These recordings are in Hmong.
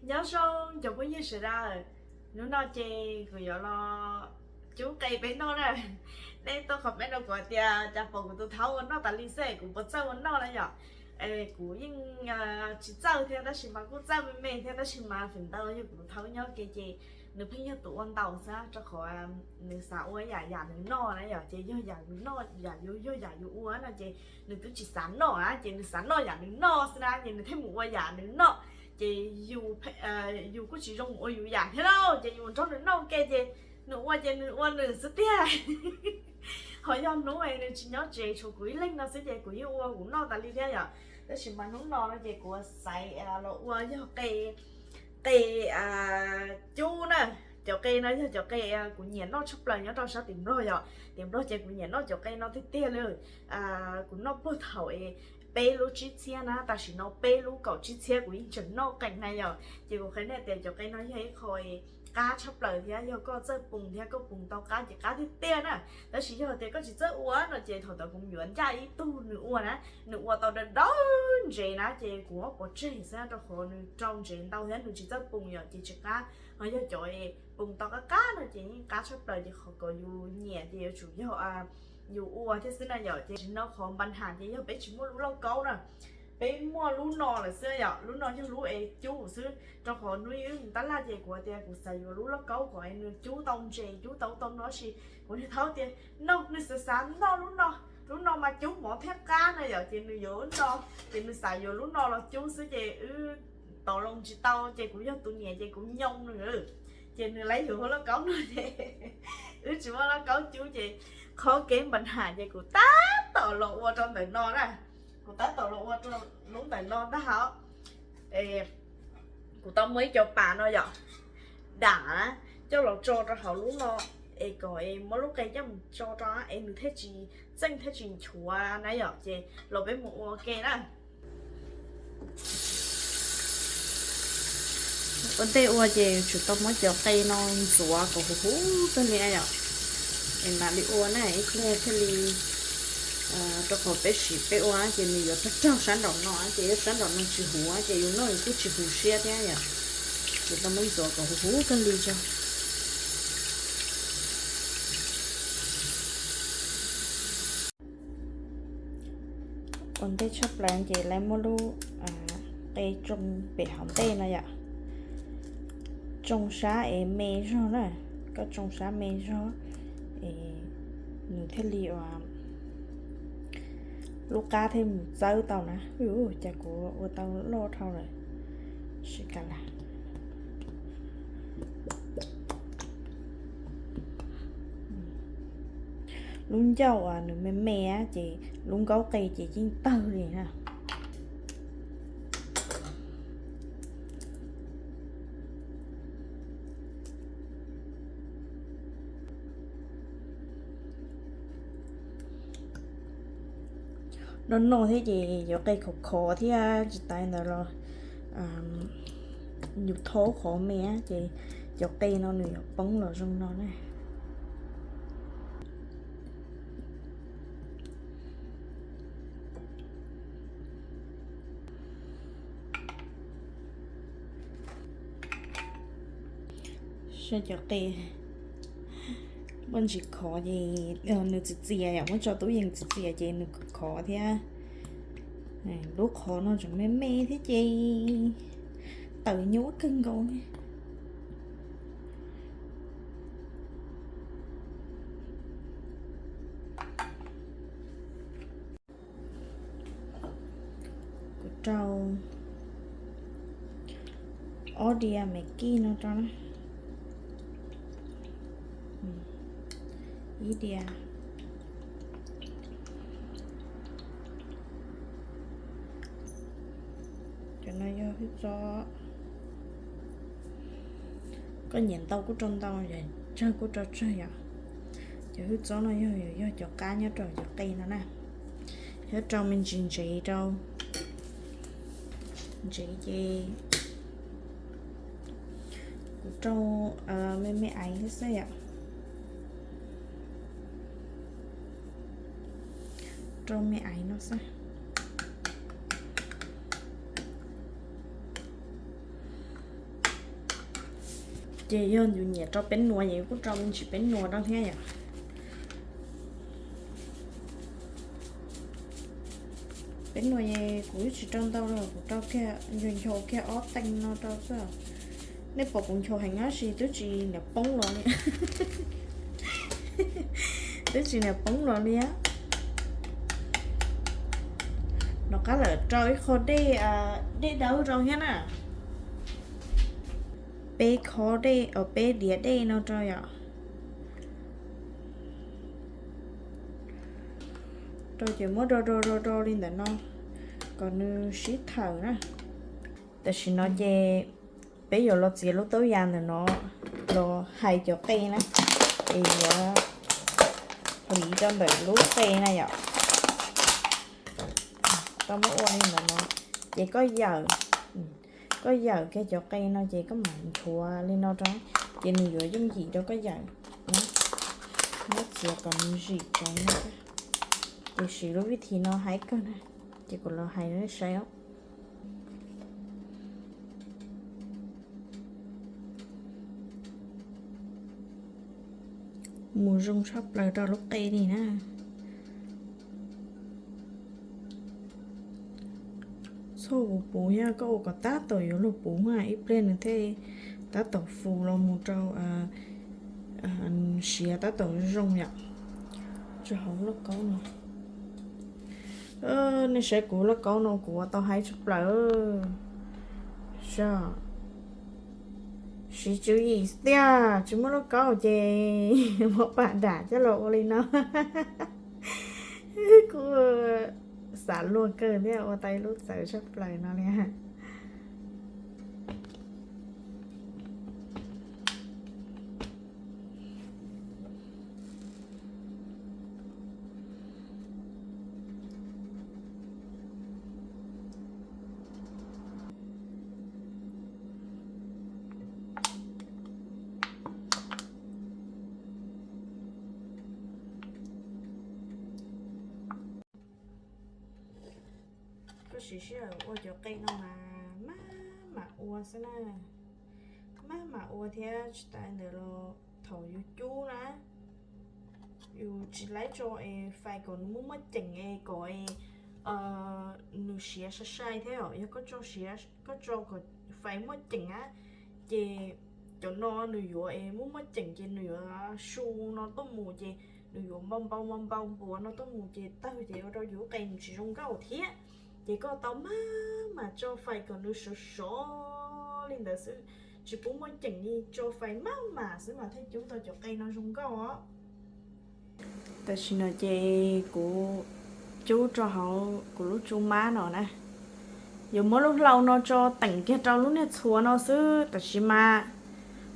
Nyob zoo cov phooj ywg sawv daws, hnub no ces kuv yuav los cub qe peb noj na. Nej tuaj comment rau kuv tias cas pom kuv tus thaub ua noj tas li xwb, kuv puas txawj ua noj na yom. Kuv yeej tsis txawj thiab tab sis mas kuj txawj me me thiab tab sis mas feem ntau yog kuv tus thaub nyob ke ces nws pheej yog tus ua ntaus xwb rau qhov nws xav ua yam yam nws noj na yom, ces yog yam yus noj, yam yus, yog yam yus ua no ces nws twb tsis xav noj na, ces nws xav noj yam nws noj xwb na ces nws thiaj mus ua yam nws noj. Ces yus, yus kuj tsis zoo mus ua yus yam thiab lauj, ces yus nrog nws noj ke ces nws ua ces nws ua nws xwb tiag. Ho yog hnub nws tsis nyob tsev tshuav kuv ib leeg no xwb ces kuv yeej ua kuv noj tas li thiab yom. Tab sis mas hnub no no ces kuv xaiv los ua yog qe, qe cub na. Cov qe no yog cov qe kuv nyiam noj tshaj plaws nyob rau sab tim Nplog yom. Tim Nplog ces kuv nyiam noj cov qe no tiag tiag li. Kuv noj puag thaum es peb lub tsib txhiab na, tam sim no peb lub kaum tsib txhiab kuv yeej tseem noj qees na yom. Ces kuv qhia nej tias cov qe no yog ib qho qab tshaj plaws thiab yog koj txawj poos thiab koj poos tau qab ces qab tiag tiag na. Tab sis yog tias koj tsis txawj ua no ces thaum ntawd kuv yuav ncaj ib tug nws ua na, nws ua tau dav dav ntsev na ces kuv muab pov tseg xwb rau qhov nws rau ntsev ntau thiab nws tsis txawj poos yom ces tsis qab. Ho yog cov poos tau qab qab no ces yeej qab tshaj plaws ces qhov kom yus nyiam ces yuav tsum yog yus ua thiab xwb na yom. Ces tsis no qhov npa nham ces yog peb tsis muaj lub lauj kaub na, peb muaj lub no lawm xwb yom. Lub no yog lub es cub xwb rau qhov hnub ib wb mus tab laj ces kuv tias kuv xav yuav lub lauj kaub kom nws cub tau ntses cub tau tau no sis kuv niag thaub tias no nws xav xav noj lub no, lub no mas cub mov thiab qab na yom ces nws yuav lub no, ces nws xav yuav lub no los cub xwb ces wb tau loo tsis tau ces kuv yog tus niam ces kuv nyoo nws, ces nws lawv yuav lub lauj kaub no ces wb tsis muaj lauj kaub cub ces qhov kev npa nham ces kuv tab tom los ua rau ntawm no na, kuv tab tom los ua rau lub ntawm no ntag hos. Kuv tau muaj ib co pas no yom, dam na, coj los tso rau hauv lub no es kom es muab lub qe coj mus tso rau es nws thiaj tsis txeej thiaj tsis nchuav na yom. Ces los peb mus ua ke na. Ua ntej ua ces yuav tsum tau muab cov qe no ntxuav kom huv huv kawg li yom, es mam li ua na ib pliag thiaj li, rau qhov peb siv peb ua ces nws yuav raug raug sab nraum no ces yog sab nraum no tsis huv ces yus noj yus kuj tsis huv siab thiab yom. Ces tau muab ntxuav kom huv huv kawg li tso. Ua ntej tshaj plaws ces lawv muab lub qe tsoo pem hauv ntej no yom. Tsoo sab es me zog na, koj tsoo sab me zog es nws thiaj li ua lub qab thiaj mus txawb tau na. Cas kuv ua tau loj dhau lawm, sib ka las. Lub ncauj uas nws me me ces lub nkaub qe ces yeej tawg li na. Noj noj thiab ces yuav qe khov khov thiab tsis tas ntawd los yus thaub qhov me ces cov qe no nws yuav poob los zoo no na. Saib cov qe muaj ntsis khov ces nws txias txias yom, muab tso tub yees txias txias ces nws khov thiab. Lub qhov no tseem me me thiab ces tawm nyuaj kawg nkaus. Kuv rau ob diav Maggi no rau na, ib diav. Cov no yog hwj txob, koj nyiam ntau kuj rau ntau, tsawg kuj rau tsawg yom. Cov hwj txob no yog, yog cov qab nyob rau cov qe no na. Yuav rau me ntsis ntsev rau, ntsev ces kuv rau me me aiv xwb yom. Rau me aiv no xwb. Ces yog yus nyiam rau peb nuav ces yus kuj rau me ntsis peb nuav rau thiab yom. Peb nuav es kuv tsis rau ntau los kuv rau kiag, ncho ncho kiag ob teev no rau xwb. Nej pom kuv ncho heev tab sis twb tsis niam poob los li. Twb tsis niam poob los li. Rov qab lawm rau ib qho dej, dej dawb rau thiab na. Peb khob dej, peb diav dej no rau yom. Rau ces muab do do do do li ntawm no kom nws sib thawm na. Tam sim no ces peb yuav los txiav lub taub ya ntawm no los hais cov qe na, es yuav hliv rau ntawm lub qe na yom. Tau muab ua li ntawm no, ces koj yawm, koj yawm kiag cov qe no ces koj mam nchuav li no rau, ces nws yuav yooj yim rau koj yawm. Muab txiav kom nws zim tsoov no. Ces siv lub vib thim no hais kawg na, ces kuv los hais nej saib os. Mus zoo tshaj plaws rau lub qe li na. Txhob ua puv yog koj ua kom tab tom yuav luag puv na, ib pliag nws thiaj tab tom fu los mus rau siav tab tom zoo yom. Rau hauv lauj kaub no. Nej saib kuv lauj kaub no kuv ua tau haib tshaj plaws. Siv tswv yim tiag, tsis muaj lauj kaub ces muab pam dam coj los ua li no. Kuv xav luag kawg thiab ua tau ib lub txawv tshaj plaws no li. Koj siv sij hawm ua cov qe no mas maj mam ua xwb na. Maj mam ua thiab tsis tas ntawd los thaum yus cub na, yus tsis laib tso es fais kom nws muaj muaj ceem es kom nws siav sai sai thiab os. Yog koj tso kom fais muaj ceem na, ces cov no nws yuav es muaj muaj ceem ces nws yuav su no tuaj mus ces nws yuav npau npau npau npau npuas no tuaj mus ces tawg ces ua rau yus qe nws tsis zoo nkauj thiab. Ces koj tau maj mam tso fais kom nws sov sov li ntawd xwb, tsis pub muaj ceem li, tso fais maj mam xwb mas thiaj cub tau cov qe no zoo nkauj os. Tam sim no ces kuv cub rau hauv kuv lub tsu mab no na. Yuav muab lub hlau no tso teem kiag rau lub niag txhua no xwb, tab sis mas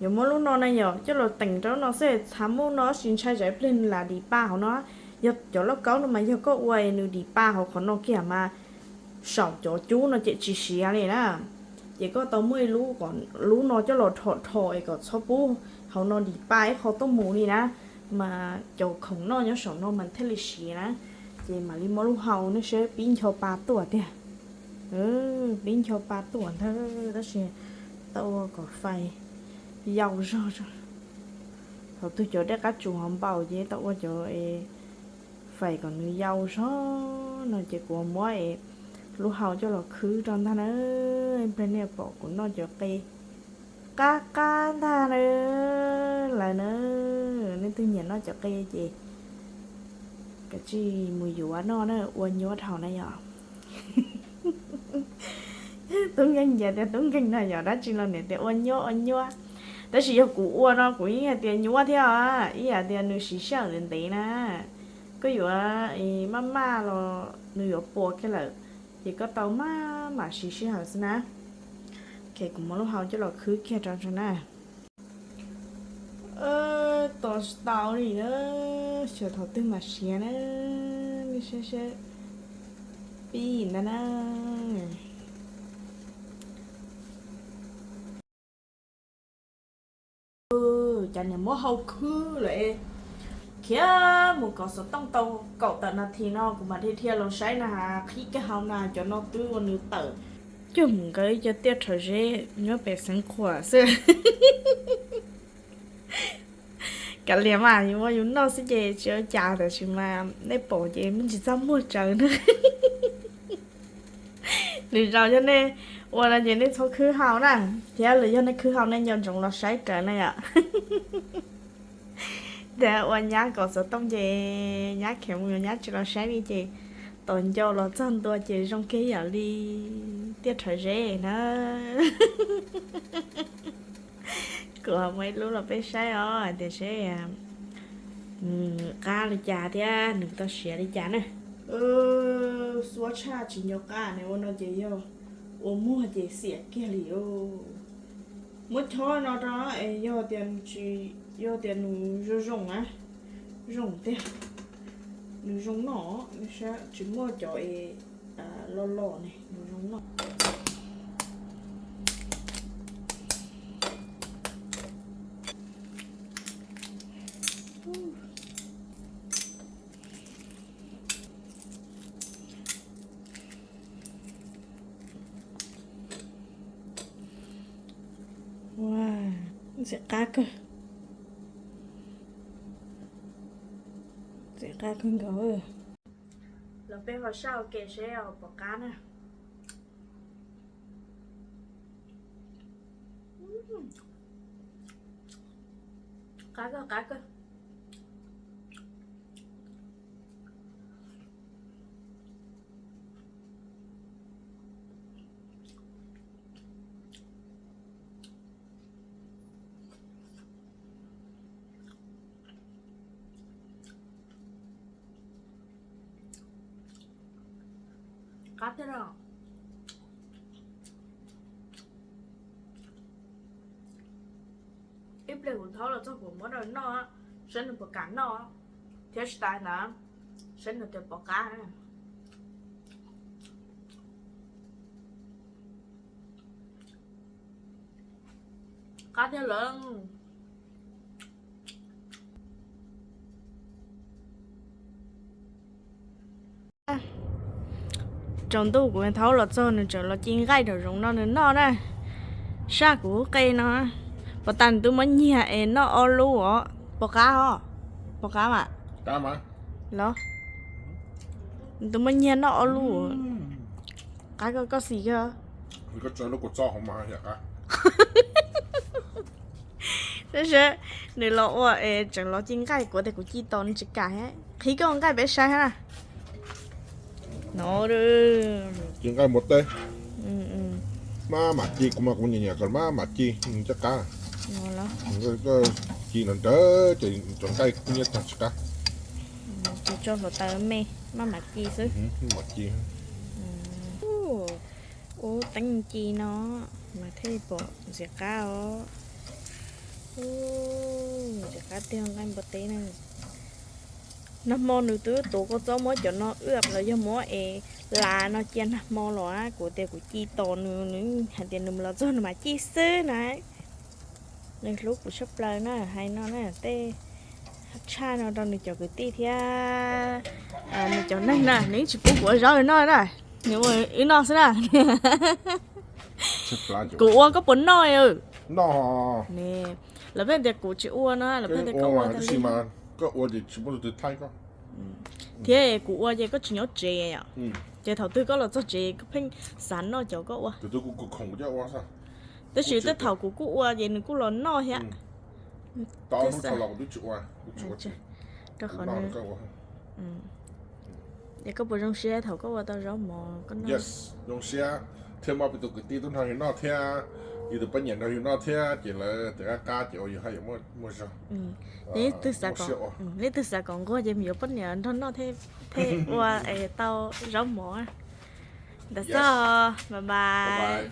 yuav muab lub no na yom coj los teem rau no xwb, txhav muaj no tab sis ntshai tsam ib pliag nws lam dim pa hauv no. Yog cov lauj kaub no mas yog koj ua nws dim pa hauv qhov no kiag mas saum cov cub no ces tsis siav li na. Ces koj tau muaj ib lub, lub no coj los rho rho es kom txhob pub hauv no dim pa ib qho tuaj mus li na, mas cov khoom noj nyob saum no mas thiaj li siav na. Ces mam li muab lub hau nej saib pib ncho pa tuaj tiag. Pib ncho pa tuaj ntag, tab sis tau ua kom fais yau zog. Thaum twg cov dej qab tsuas ho npau ces tau ua cov fais kom nws yau zog no ces kuv muab lub hau coj los khwb rau ntag na. Ib pliag nej pom kuv noj cov qe qab qab ntag na. Lawv na, nej twg nyiam noj cov qe ces kav tsij mus yuav noj na, ua nyuab dhau na yom. Tub Nkeeg nyiam tias Tub Nkeeg no yog dab tsi los niam tias ua nyuab ua nyuab. Tab sis yog kuv ua no kuv yeej hais tias nyuab thiab os, ib yam tias nws siv sij hawm ntev ntev na. Koj yuav maj maj los nws yuav puas kiag lawm, ces koj tau maj mam siv sij hawm xwb na. Ces kuv muab lub hau coj los khwb kiag rau tso na. Tos tsis tau li na, xyov thaum twg mam siav na. Nej saib saib, pib ntag na. Cas niam muab hau khwb lawm, khiav mus kom xov tooj tau kaum tawm nas this no kuv mam dhia dhia los saib na has, qhib kiag hau na cov no twb ua nws tawm. Cuag mus nkaus ib co tiaj rhawv zeb nyob pem xeev qhuam xwb. Liam mas yus muab yus noj xwb ces tsis ua cas, tab sis mas nej pom ces me ntsis txaj muag tsawv na. Nws zaum yog nej ua no ces nej txhob khwb hau na, thiab los yog nej khwb hau nej nco ntsoov los saib raws na yom. Tias ua nyab kom xov tooj ces nyab kheev mus nyab tsis los saib li ces tos ncau los txog ntua ces zoo kiag yam li tiaj rhawv zeb na. Kuv ho muaj ib lub los peb saib os hais tias seb nws qab li cas thiab nws tau siav li cas na. Xuab tshaj tsis nco qab ne, ua no ces yog ua muag ces xiam kiag li os. Muab chob no rau es yog tias nws tsis, yog tias nws zoo zoo na, zoo tiag, nws zoo noj, tsis muaj cov es loj loj ne, nws zoo noj. Ua, ntxim qab kawg, ntxim qab kawg nkaus. Los peb ho saib ua ke seb pom qab na. Qab kawg, qab kawg. Qab thiab no. Ib pliag kuv thaub los txog kuv muab rau noj, saib nws puas kam noj, thiab tsis tas ntawd saib nws tias pom qab. Qab thiab lawm. Tsaus ntuj kuv thaub los txog nws tseem los ci nqaij rau zoov no nws noj na. Saj kuv qe no, puas tas nws twb muab nyiag es noj ob lub os. Pom qab os? Pom qab mas? Los, nws twb muab nyiag noj ob lub. Qab koj, koj xis kawg. Saib saib, nws los ua es tseem los ci nqaij, kuv tias kuv ci tos nws tsis kam. Qhib koj nqaij peb saib na. No, ci nqaij npua teb. Maj mam ci, kuv mas kuv nyiam nyiam kom maj mam ci, nws caj qab. Ci nrawv nrawv ces cov nqaij nyiab tag tsis qab. Ces tso hluav taws me, maj mam ci xwb. Maj mam ci. Ub, teeb ci no mas thiaj pom ntxim qab os. Ntxim qab tiag nqaij npua teb na. Nag hmo nws twb tuav kua txob muab cov no wb los yog muab es las no cia nag hmo los, kuv tias kuv ci tos nws, nws hais tias nws los txog nws mam ci xwb na. Nws hlub kuv tshaj plaws na, hais no na, tej tshaj no rau nws cov kwv tij thiab nws cov neeg na, nws yeej tsis pub kuv ua zaub noj na, nws ua wb noj xwb na. Kuv ua koj puas noj? Lawv pheej tias kuv tsis ua no, lawv pheej tias koj ua tag li. Thiab kuv ua ces koj tsis nyob tsev yom, ces thaum twg koj los txog tsev koj pheej xav noj cov koj ua. Tab sis tej thaum kuv kuj ua ces nws kuj los noj thiab. Rau qhov es koj puas zoo siab thaum koj ua tau zaub mov koj noj? Zoo siab thiab, muaj peb tus kwv tij tuaj nrog yus noj thiab, yus tus poj niam nrog yus noj thiab ces lawv tias qab qab ces ua yus haj yam muaj zog. Leej twg xav kom nquag ces mus yuav poj niam nrog noj thiaj ua tau zaub mov. Ntawd xwb, bye bye.